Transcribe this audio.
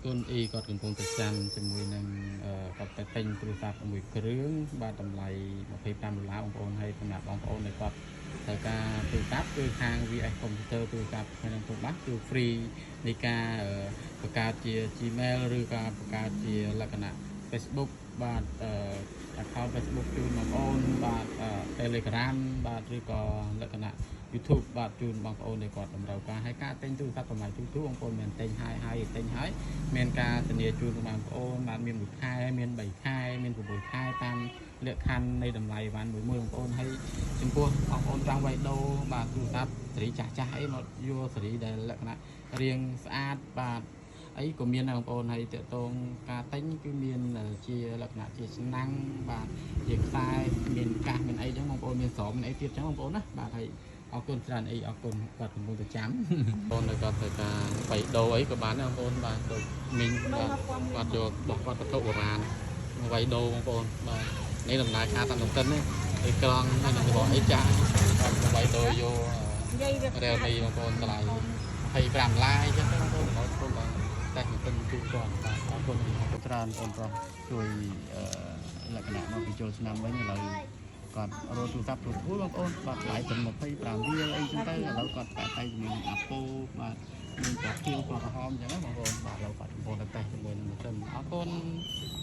គុណអ៊ីគាត់កំពុងតែចាំជាមួយនឹងគាត់តែទិញទូរស័ព្ទមួយគ្រឿងបាទតម្លៃ25ដុល្លារបងប្អូនហើយសម្រាប់បងប្អូនដែលគាត់ត្រូវការទូរស័ព្ទគឺខាង VS Computer ទូរស័ព្ទហើយនឹងទូបាសគឺ free នៃការបង្កើតជា Gmail ឬក៏បង្កើតជាលក្ខណៈ Facebook បាទaccount Facebook ជូនបងប្អូនបាទTelegram បាទឬក៏លក្ខណៈ YouTube បាទជូនបងប្អូនដែលគាត់តម្រូវការហើយការទិញទូរស័ព្ទតម្លៃទូទូបងប្អូនមានទិញហើយហើយទិញហើយមានការធានាជូនបងប្អូនបាទមាន1ខែមាន3ខែមាន6ខែតាមលក្ខខណ្ឌនៃតម្លៃបានមួយមួយបងប្អូនហើយចំពោះបងប្អូនចង់វាយដូរបាទទូរស័ព្ទសេរីចាស់ចាស់អីមកយកសេរីដែលលក្ខណៈរាងស្អាតបាទអីក៏មានដែរបងប្អូនហើយតកតងការទិញគឺមានជាលក្ខណៈជាឆ្នាំងបាទជាខ្សែមានកាសមានអីចឹងបងប្អូនមានស្រោមមានអីទៀតចឹងបងប្អូនណាបាទហើយអរគុណច្រើនអីអរគុណគាត់កំពុងតែចាំ បងនៅគាត់ត្រូវការបៃដូរអីក៏បានដែរបងប្អូនបាទដូចមីងបាទគាត់យករបស់គាត់វត្ថុបុរាណមកបៃដូរបងប្អូនបាទនេះដំណើរការតាមទន្ទឹមនេះអេក្រង់ហើយនឹងរបស់អីចាស់គាត់មកបៃដូរយក និយាយវា Realme បងប្អូនតម្លៃ25ដុល្លារអីចឹងទៅបងប្អូនបងប្អូនបាទតែទន្ទឹមជូនគាត់បាទអរគុណអរគុណច្រើនបងប្រុសជួយលក្ខណៈមកពីចូលឆ្នាំវិញឥឡូវគាត់រកទូរស័ព្ទទូទូបងប្អូនបាទថ្លៃត្រឹម25រៀលអីចឹងទៅឥឡូវគាត់តែតែជាមួយនឹង Apple បាទមានពណ៌ខៀវពណ៌ក្រហមអញ្ចឹងណាបងប្អូនបាទឥឡូវគាត់កំពុងតែតេស្តជាមួយនឹងម៉ាស៊ីនអរគុណ។